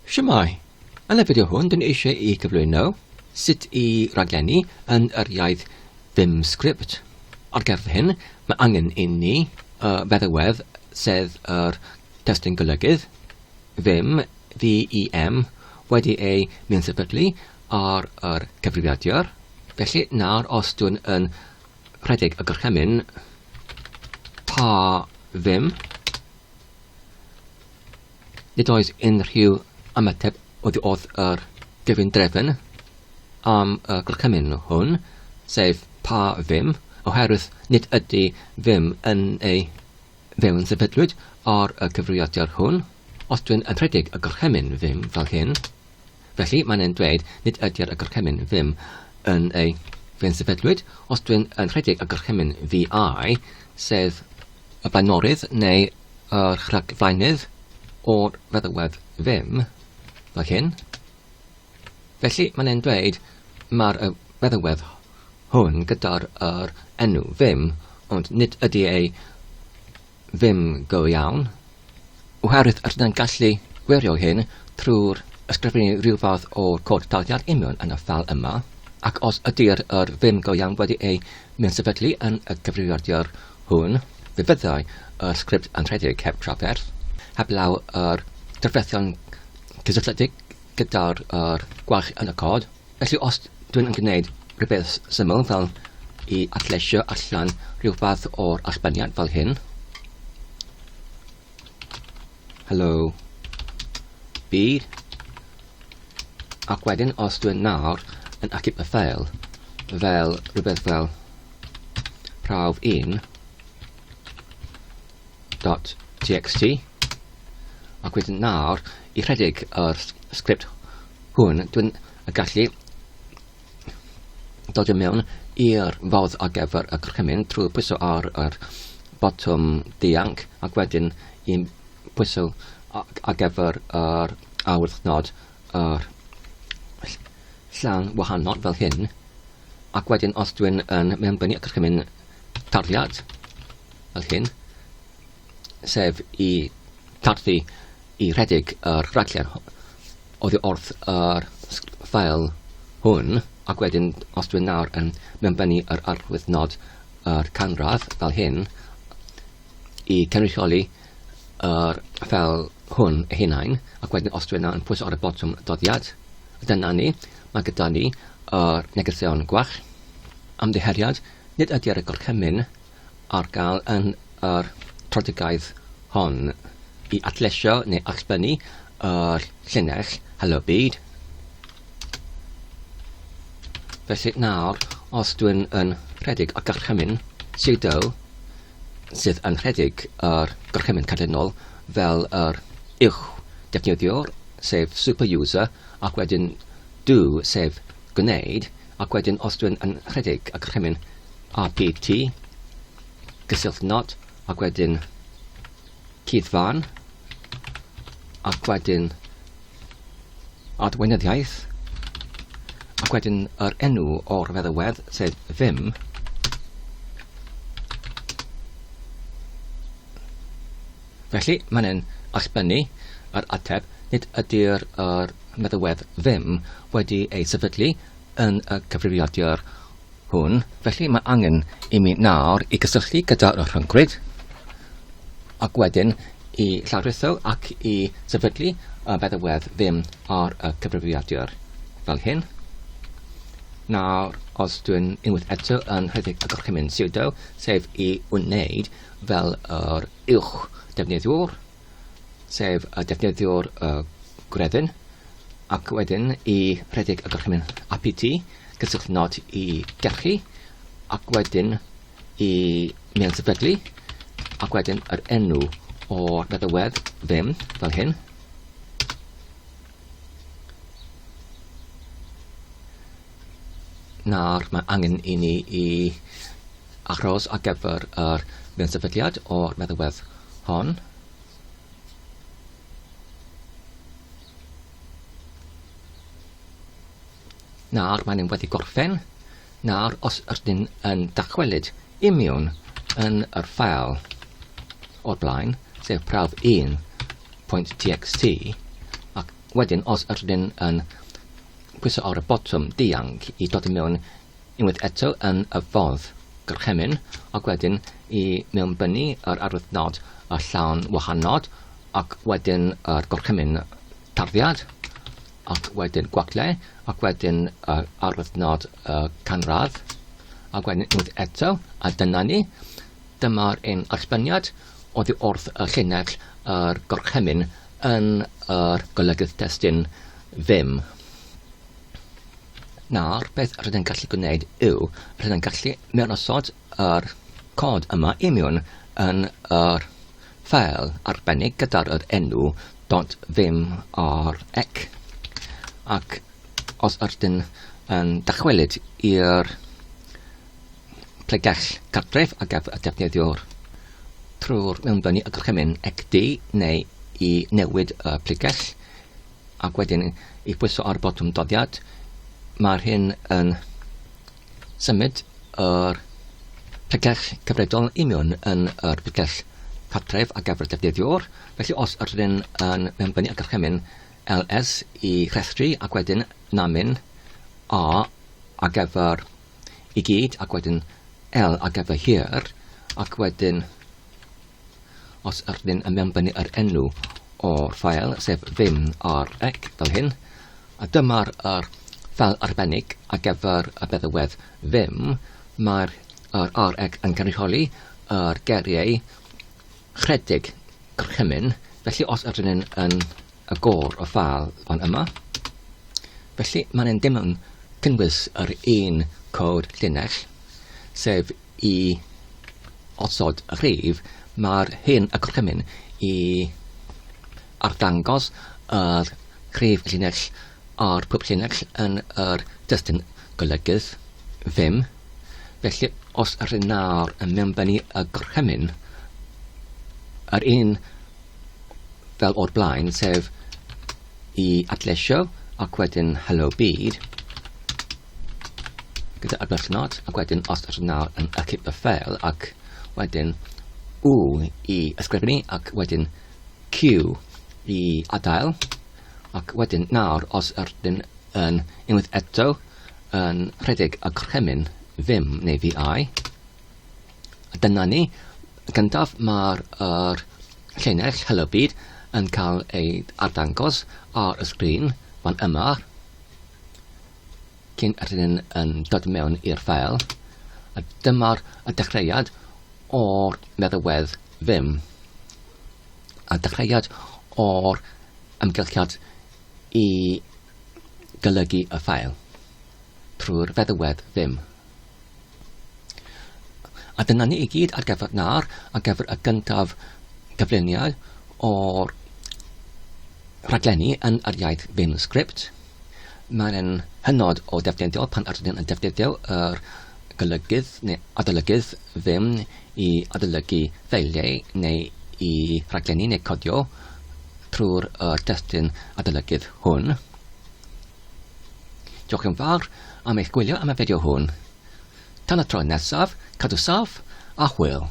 Shwmae! Yn y fideo hwn, dyn ni eisiau i gyflwyno sut i raglenni yn yr iaith Vim Script. Ar gyfer hyn, mae angen i ni y feddalwedd sef yr testun golygydd Vim, V-I-M, wedi ei mewn-sefydlu ar yr cyfrifiadur. Felly, nawr os dwi'n yn rhedeg y gorchymyn pa Vim, Nid oes unrhyw ymateb oddi wrth yr gyfundrefn am y gorchymyn hwn, sef pa ddim, oherwydd nid ydy ddim yn ei fewn sefydlwyd ar y cyfrifiadur hwn. Os dwi'n yn rhedeg y gorchymyn ddim fel hyn, felly mae'n e'n dweud nid ydy'r y gorchymyn ddim yn ei fewn sefydlwyd. Os dwi'n yn rhedeg y gorchymyn VI, sef y blaenorydd neu y rhagflaenydd o'r feddalwedd ddim, fel hyn. Felly mae'n e'n dweud mae'r y feddalwedd hwn gyda'r yr enw ddim, ond nid ydy ei ddim go iawn. Oherwydd rydyn ni'n gallu gwirio hyn trwy'r ysgrifennu rhyw fath o'r cod taliad union yn y ffeil yma, ac os ydy'r yr ddim go iawn wedi ei mewn-sefydlu yn y cyfrifiadur hwn, fe fyddai y sgript yn rhedeg heb trafferth, heblaw yr drafferthion cysylltiedig gyda'r yr gwalch yn y cod. Felly os dwi'n yn gwneud rhywbeth syml fel i adleisio allan rhyw fath o'r allbyniad fel hyn, hello byd, ac wedyn os dwi'n nawr yn achub y ffeil fel rhywbeth fel prawf 1 dot txt ac wedyn nawr i rhedeg yr sgript hwn dwi'n gallu dod i mewn i'r fodd ar gyfer y gorchymyn trwy pwyso ar yr botwm dianc ac wedyn i pwyso ar gyfer yr awyrnod yr llan wahanol fel hyn ac wedyn os dwi'n yn mewnbynnu y gorchymyn tarddiad fel hyn sef i tarddu i rhedeg yr rhaglen oddi wrth yr ffael hwn ac wedyn os dwi'n nawr yn mewnbynnu yr arwyddnod yr canradd fel hyn i cynrychioli yr ffeil hwn ei hunain ac wedyn os dwi'n nawr yn pwyso ar y botwm doddiad dyna ni mae gyda ni yr negeseuon gwell ymddiheuriad nid ydy'r gorchymyn ar gael yn yr trodigaeth hon i adleisio neu allbynnu yr llinell Helo Byd. Felly nawr, os dwi'n yn rhedeg y gorchymyn sudo sydd yn rhedeg yr gorchymyn canlynol fel yr uwch defnyddiwr, sef super user, ac wedyn do, sef gwneud, ac wedyn os dwi'n yn rhedeg y gorchymyn apt gysylltnod ac wedyn cuddfan ac wedyn adweinyddiaeth ac wedyn yr enw o'r feddalwedd sef Vim Felly mae'n yn allbynnu yr ateb nid ydy'r yr meddalwedd Vim wedi ei sefydlu yn y cyfrifiadur hwn, felly mae angen i mi nawr i gysylltu gyda'r rhyngrwyd ac wedyn i llawrytho ac i sefydlu y feddalwedd ddim ar y cyfrifiadur fel hyn. Nawr, os dwi'n unwaith eto yn rhedeg y gorchymyn sudo, sef i wneud fel yr uwch defnyddiwr, sef y defnyddiwr y gwreddyn, ac wedyn i rhedeg y gorchymyn apt, cysylltnod i gerchu, ac wedyn i mewn sefydlu, ac wedyn yr enw o'r meddalwedd ddim, fel hyn. Nawr mae angen i ni i aros ar gyfer yr mewn sefydliad o'r meddalwedd hon. Nawr mae'n nhw wedi gorffen. Nawr os ydyn yn dychwelyd i mewn yn yr ffael o'r blaen, sef prawf 1.txt, ac wedyn os ydyn yn pwyso ar y botwm dianc i dod i mewn unwaith eto yn y fodd gorchymyn ac wedyn i mewnbynnu yr arwyddnod y llawn wahanod ac wedyn yr gorchymyn tarddiad ac wedyn gwagle ac wedyn yr arwyddnod y canradd ac wedyn unwaith eto a dyna ni. Dyma'r ein allbyniad oddi wrth y llinell yr gorchymyn yn yr golygydd testun Vim. Nawr, beth rydyn yn gallu gwneud yw, rydyn yn gallu mewnosod yr cod yma i mewn yn yr ffeil arbennig gyda'r yr enw .vimrec ac os ydyn yn dychwelyd i'r pregell cartref ar gyfer y defnyddiwr trwy'r mewnbynnu y gorchymyn XD neu i newid y pregell ac wedyn i bwyso ar botwm doddiad. Mae'r hyn yn symud yr pregell cyfredol i mewn yn yr pregell cartref ar gyfer y defnyddiwr. Felly os ydyn yn mewnbynnu y gorchymyn LS i rhestru ac wedyn namyn A ar gyfer i gyd ac wedyn L ar gyfer hir ac wedyn os ydyn yn mewnbynnu yr enw o'r ffael sef vim ar ec fel hyn a dyma'r yr ffael arbennig ar gyfer y feddalwedd vim mae'r yr rec yn cynrychioli yr geiriau rhedeg gorchymyn felly os ydyn yn, yn y gor o ffael fan yma. Felly mae'n ddim yn cynnwys yr un cod llinell, sef i osod y rhif, mae'r hyn y gorchymyn i arddangos yr rhif llinell a'r pob llinell yn yr destun golygydd ddim. Felly, os yr un nawr yn mewnbynnu y gorchymyn, yr un fel o'r blaen, sef i adleisio ac wedyn hello byd gyda adlysnod ac wedyn os ydych nawr yn achub y ffeil ac wedyn U i ysgrifennu ac wedyn Q i adael ac wedyn nawr os ydyn yn unwaith eto yn rhedeg y gorchymyn vim neu VI A dyna ni. Gyntaf, mae'r er llinell Hello Byd yn cael ei arddangos ar y sgrin fan yma cyn ydyn yn dod mewn i'r ffael. A dyma'r y dechreuad o'r meddalwedd Vim. A dechreuad o'r ymgylchiad i golygu y ffael trwy'r feddalwedd Vim. A dyna ni i gyd ar gyfer nawr, ar gyfer y gyntaf gyflwyniad o'r rhaglenni yn yr iaith Vim Script. Mae'n hynod o ddefnyddiol pan ydyn yn defnyddio yr golygydd neu adolygydd Vim i adolygu ffeiliau neu i rhaglenni neu codio trwy'r testun adolygydd hwn. Diolch yn fawr am eich gwylio am y fideo hwn. Tan y tro nesaf, cadw saff a hwyl.